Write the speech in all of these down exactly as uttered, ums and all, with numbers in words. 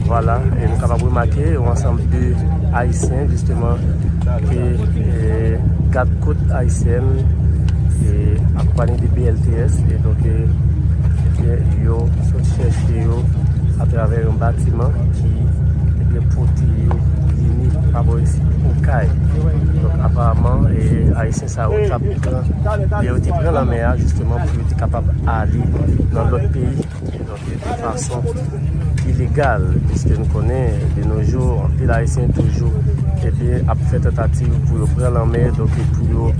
Vwala, e nou kapab remake yon ansanm de Ayisyen, jisteman, ke, e, gad kot ayisyèn, e, akonpaye de B L T S, e donk, e, e yo sot chèche yo atravè yon batiman ki, ebyen, pote yo vini pa bò isit Okay. Donk, aparaman, e, Ayisyen sa yo t ap pran, yo te pran lanmè a, jisteman, pou yo te kapab ale nan lòt peyi. Donk, de fason ilegal, piske nou konnen, de nos jours, anpil Ayisyen toujou, ebyen, ap fè tantativ pou yo pran lanmè, donk, pou yo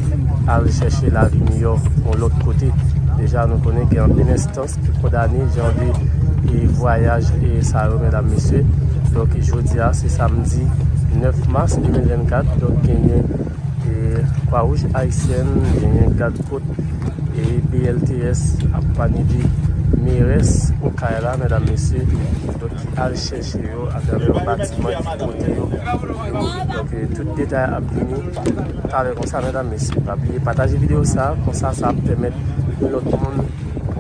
al chèche lavi miyò yon lòt kote. Deja, nou konnen gen anpil enstans ki kondane jan de, e, vwayaj, e, sa yo, medam, mesye. Donk, jodi a, se samdi nèf mas de mil vennkat, donk, genyen, e, Kwa Wouj Ayisyèn, genyen gad kot, e, B L T S, akonpaye de merès Okay la, medam, mesye, donk, ki al chèche yo atravè yon batiman ki pote yo. Donk, e, tout detay ap vini talè konsa, medam, mesye. Pa bliye pataje videyo sa, konsa sa ap pèmèt lòt moun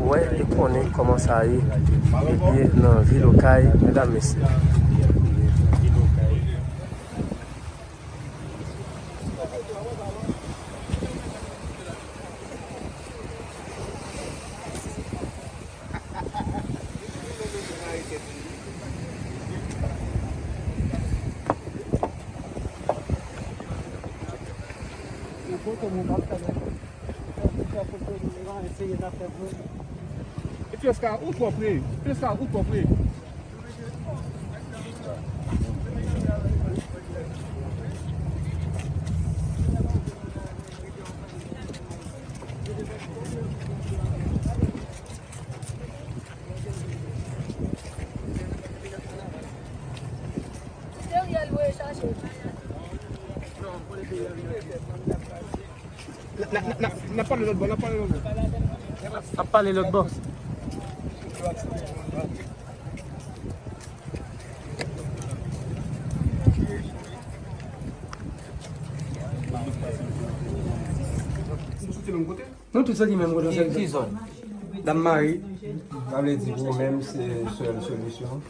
wè e konnen kòman sa ye, ebyen, nan vil Okay, medam, mesye. Epi Oscar, ou twò pre. Epi Oscar, ou twò pre. N ap pale lòt bò, n ap pale lòt bò. N ap pale lòt bò. Nou tout soti menm kote. Ki, ki zòn? Dam Mari. Sa vle di pou ou menm se sèl solisyon?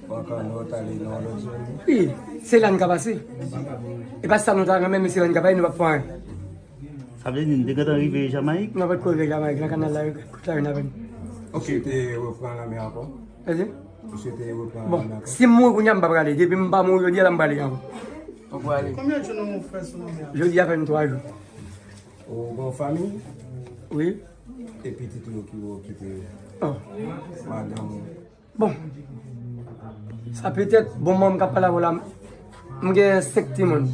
Ou ankò nou t ale nan lòt zòn? Wi, se la n ka pase. E pa sa nou ta renmen, men se la n ka pase, nou p ap fè anyen. Sa vle di n te gentan rive Jamayik? Nou pa t ko rive Jamayik, nan kanal la, kout la vin avè n. Ou swete reprann lanmè ankò? Esi? Ou swete reprann lanmè ankò? Bon, si m mouri kounye a, m pa prale. Depi m pa mouri jodi a la, m prale ankò. Ou prale? Konbyen jou nou fè sou lanmè a? Jodi a fè nou twa jou. Ou gen fanmi? Wi. E pitit ou yo ki ou kite yo? Oh. Madanm ou? Bon. Sa petèt, bon, mwen, m ka pale avè w la, m gen senk timoun.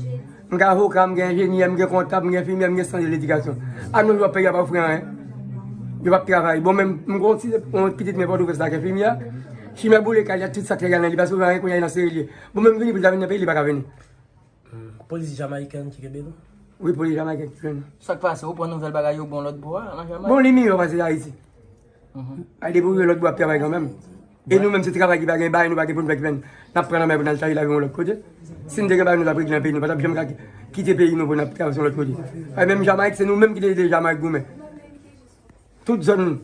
M gen avoka, m gen enjenyè, m gen kontab, m gen enfimyè, m gen sant de ledikasyon. Anojou, peyi a pa ofri anyen. Yo p ap travay. Bon, menm, m gen yon ti, yon pitit mwen Pòtoprens la, ki enfimyè. Chimè boule kay la, tout sa k legal nan li, pa sove anyen, kounye a li nan seri l ye. Bon, menm vini pou l ta vin nan peyi, li pa ka vini. Hmm. Polis jamayiken ki kenbe nou? Wi, polis jamayiken ki kenbe nou. Sa k pase? Ou pran nouvèl bagay yo bon lòt bò a, nan Jamayik? Bon, li miyò pase Ayiti. Mhm. Ay, depi w rive lòt bò, w ap travay kanmenm. E nou menm, se travay ki pa gen bagay, nou pa gen pou n fè ki fè n ap pran lanmè pou n al chache lavi yon lòt kote. Si n te gen bagay, nou t ap regle nan peyi nou. Pa t ap janm ka kite peyi nou pou n ap travèse yon lòt kote. Ay, menm Jamayik, se nou menm ki te ede Jamayik goumen. Tout zòn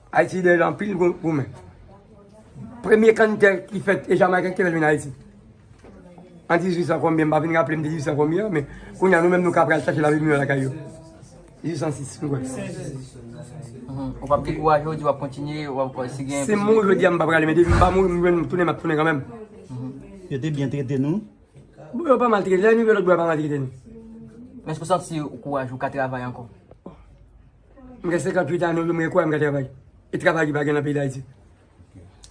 Ayiti dèyè anpil gou-, goumen. Premye kanntè ki fèt e Jamayiken ki te fè l vin Ayiti. An dizuit san konbyen, m pa vin raple m dizuit san konbyen, men kounye a nou menm nou ka pral chache lavi miyò lakay yo. Dizuit san sis, m kwè. Mhm. Ou p ap dekouraje, ou di w ap kontinye, w ap, si gen posibilite. Si m mouri jodi a, m pa prale, men depi m pa mouri, m jwenn, m tounen, m ap tounen kanmenm. Mhm. Yo te byen trete nou? Bon, yo pa maltrete, lè nou rive lòt bò, yo pa maltrete nou. Men èske w santi ou kouraje, ou ka travay ankò? M gen senkantuit ane, m gen kouray, m ka travay. E travay ki pa gen nan peyi Dayiti.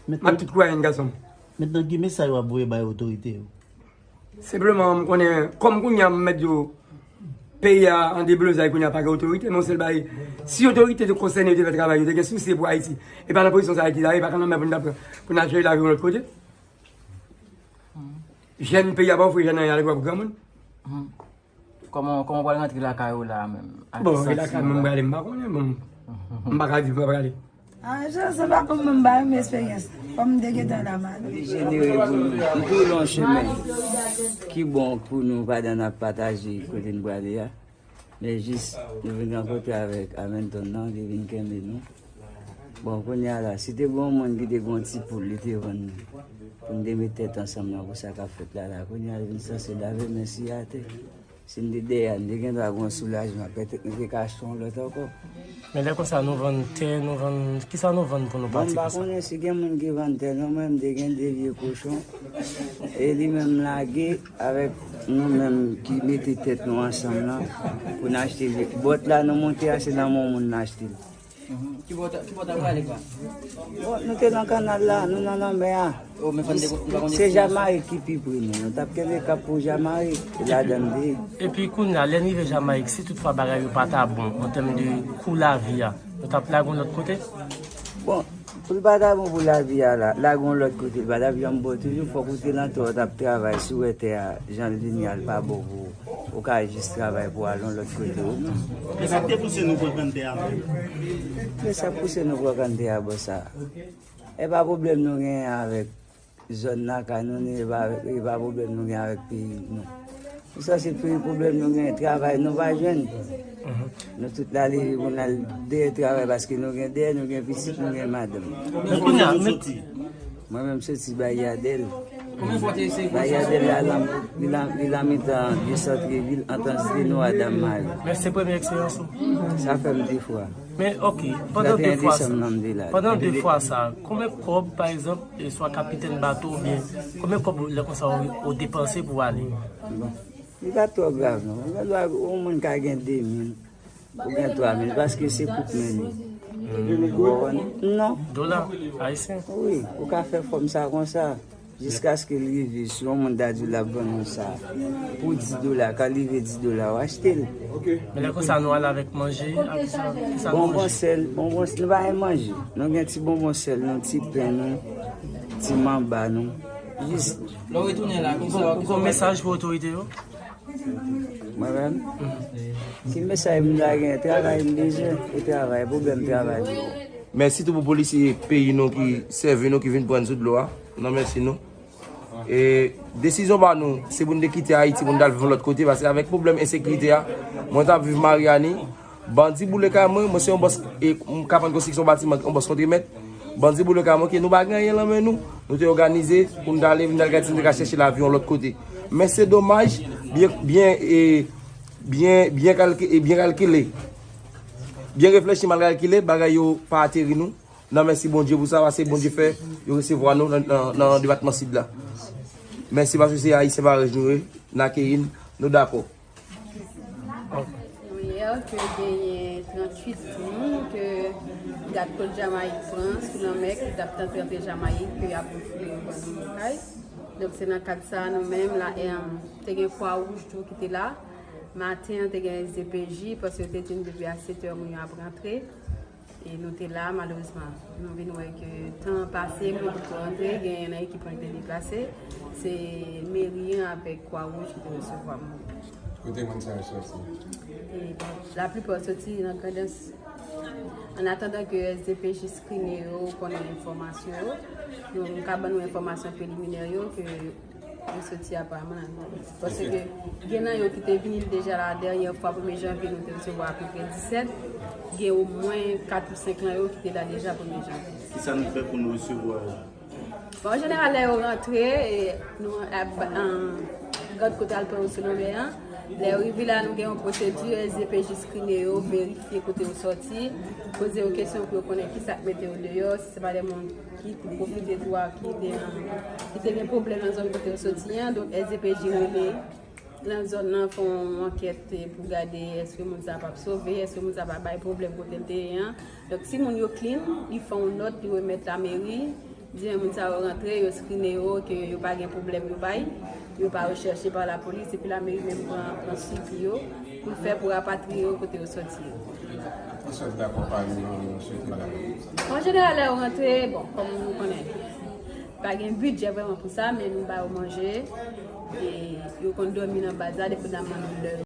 M ap tout kouray, gason m. Mentnan, ki mesaj w ap voye bay otorite yo? Senpleman, m konnen, kòm kounye a, m mèt di w, peyi a an deblozay, kounye a pa gen otorite, men yon sèl bagay, si otorite te konsène, yo te fè travay, yo te gen sousi pou Ayiti. E pa nan pozisyon sa Ayiti la ye, e pa kanmenm pou n ta pran, pou n al chèche lavi yon lòt kote. Jèn peyi a pa ofri jèn anyen, alèkòl pou granmoun. Hmm. Kòman, kòman w pral rantre lakay ou la menm? Bon, e lakay mwen m prale, m pa konnen, bon, m pa ka di m pa prale. Ah, je, se pa kòm mwen m pa renmen esperyans. Kòm m te gentan la, m ale. Li jenere pou nou. M tou lon chemen. Ki bon pou nou pandan n ap pataje kote n prale a. Men jis, nou vin rankontre avèk Aventon nan, li vin kenbe nou. Bon, kounye a la, si te gen yon moun ki te gen yon ti poul, li te vann li. Pou n te met tèt ansanm nan pou sa k ap fèt la la. Kounye a, l vin sanse lave men sou atè. Si n te dèyè a, n te gen dwa gen yon soulajman. Petèt nou te ka achte yon lòt ankò. Men lè konsa, nou vann tè, nou vann, kisa nou vann pou nou pati konsa? Bon, m pa konnen si gen moun ki vann tè, non, mwen, m te gen de vye kochon. E li menm lage avèk nou menm ki mete tèt nou ansanm lan pou n achte li. Bòt la nou monte a, se nan men yon moun n achte l. Mhm. Ki bò w ta, ki bò w ta prale, kwa? Bon, nou te nan kanal la, nou nan lanmè a. Oh, men fò n te, nou pa konn Se Jamayik ki pi pre nou. Nou t ap kenbe kap pou Jamayik, e ladan n te ye. Epi kounye a, lè n rive Jamayik, si toutfwa bagay yo pa ta bon an tèm de kou lavi a, nou t ap lage yon lòt kote? Bon, pou l pa ta bon pou lavi a la, lage yon lòt kote, l pa t ap janm bon toujou, fòk ou te nan tè w t ap travay, si w wè tè a, jan l vini a, l pa bon pou ou. Ou ka jis travay pou al yon lòt kote, wi. Men sa k te pouse nou pran kanntè a menm? Men sa k pouse nou pran kanntè a, bò sa? E pa pwoblèm nou genyen avèk zòn lakay nou, ni e pa, e pa pwoblèm nou genyen avèk peyi nou. Nou sanse peyi pwoblèm nou genyen, travay nou pa jwenn. Nou tout la leve pou n al dèyè travay paske nou gen dèyè, nou gen pitit, nou gen madanm. Men kounye a, men Mwen menm soti Bayadèl. Bayadèl la, la, li la, li la mitan de santrevil, antan Siteno a Dam Mari. Men se premye eksperyans ou? Sa fè m de fwa. Men, ok, pandan de fwa sa, pandan de fwa sa, konbyen kòb, pa egzanp, e swa kapitèn bato oubyen, konbyen kòb lè konsa ou, ou depanse pou ale? Bon, li pa twò grav non. Ou gen dwa, yon moun ka gen de mil. Ou gen twa mil, paske se kout men li. Ou konprann? Non. Dola ayisyen? Wi, ou ka fè fòm sa konsa, jiskaske l rive, si yon moun ta di w l ap vann ou sa, pou dis dola, ka rive dis dola, w achte l. Men lè konsa, nou ale avèk manje, ak kisa, kisa nou Bonbon manje? Sèl, bonbon, nou pa gen manje. Nou gen ti bonbon sèl nou, ti pen nou, ti manba nou. Jis Lè w retounen la, kisa, Ou gon mesaj pou otorite yo? Mwen menm? Ki mesaj m ta gen? Travay m bezwen, e travay, pwoblèm travay m gen. Mèsi tou pou polisye peyi nou ki sèvi nou, ki vin pran n sou dlo a. Nou mèsi nou. E desizyon pa nou, se pou n te kite Ayiti, pou n t al viv yon lòt kote, paske avèk pwoblèm ensekirite a, mwen t ap viv Maryani, bandi boule kay mwen, mwen se yon bòs, e m ka vann konstriksyon batiman, yon bòs kontremèt, bandi boule kay mwen, ke nou pa gen anyen nan men nou, nou te òganize pou n t ale, vin al gade si n te ka chèche lavi yon lòt kote. Men se domaj, byen, byen, e, byen, byen kalki-, e byen kalkile, byen reflechi, mal kalkile, bagay yo pa ateri nou. N a mèsi Bondye pou sa, paske Bondye fè yo resevwa nou nan, nan, nan depatman Sid la. Mèsi paske se Ayisyen parèy nou ye, n akeyi n, nou dakò. Nou yè ke genyen tranntuit moun ke gad kot Jamayik pran sou lanmè ki t ap tante rantre Jamayik ke y ap refile yo ban nou kay. Donk se nan kad sa a nou menm la, em, te gen Kwa Wouj tou ki te la. Maten an te gen S D P J paske yo te di n depi a sèt è moun yo ap rantre. E nou te la, malerezman, nou vin wè ke tan an pase, moun potko rantre, genyen nan ekip lan ki te deplase. Se meri an avèk Kwa Wouj ki te resevwa moun. Kote moun sa yo soti? E laplipa soti nan Grandans. An atandan ke S D P J skrine yo, konnen enfòmasyon yo, nou, nou ka ban nou enfòmasyon preliminè yo ke Yo soti aparaman nan Grandans. Paske gen nan yo ki te vini deja la dènyè fwa, premye janvye, nou te resevwa apeprè disèt. Gen omwen kat ou senk nan yo ki te la deja premye janvye. Kisa nou fè pou nou resevwa yo? Bon, an jeneral, lè yo rantre, e, nou, a, a, gad kote al pran yo sou lanmè an. Lè yo rive la, nou gen yon pwosedi, S D P J skrine yo, verifye kote yo soti, poze yo kesyon pou yo konnen kisa k mete yo deyò, si se pa de moun ki pwofite tou a, ki te, ki te gen pwoblèm nan zòn kote yo soti an. Donk, S D P J rele nan zòn nan, fè yon ankèt, eh, pou gade èske moun sa a p ap sove, èske moun sa a p ap bay pwoblèm kote l te ye an. Donk, si moun yo clean, li fè yon nòt, li remèt lameri, di moun sa yo rantre, yo skrine yo, ke yo pa gen pwoblèm yo bay, yo pa rechèche pa lapolis, epi lameri menm pran, pran swivi yo. Pou l fè pou rapatriye yo kote yo soti yo. Ki sòt dakonpayman nou swete la? An jeneral, lè yo rantre, bon, kòm nou konnen, pa gen bidjè vrèman pou sa, men nou ba yo manje. E yo konn dòmi nan baz la, depandaman de lè